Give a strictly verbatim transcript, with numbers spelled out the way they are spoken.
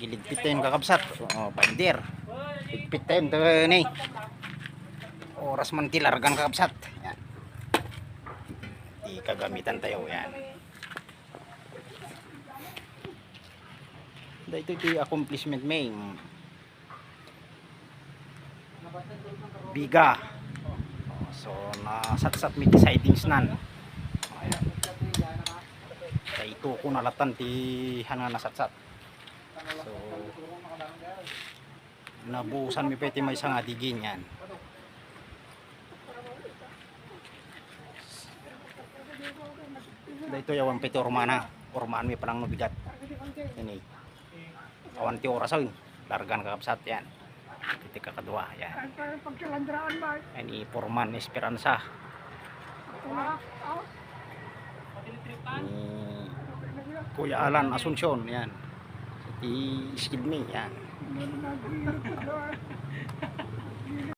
Giligpit tayo, kakabsat. O, binder. Ligpit tayo, ito ni. Oras man ti largan, kakabsat. Yan. Ti kagamitan tayo, yan. Daytoy ti accomplishment mi. Biga. So, nasatsat mi ti sidings nan. Ayan. Kay ituko na latan ti han nga nasatsat. So, nabuusan mi pa iti maysa nga digin yan. Daytoy awan pay ti urmana. Urmaan mi panang mabigat. Ini. Awan ti oras, oy. Largan, kakabsat, yan. Iti kakadua, yan. Ay, parang pagkalandraan ba? Yan, i Foreman Esperanza. Ni Kuya Alan Asuncion, yan. Iti skid mi, yan. Ano na, nagilid ko doon?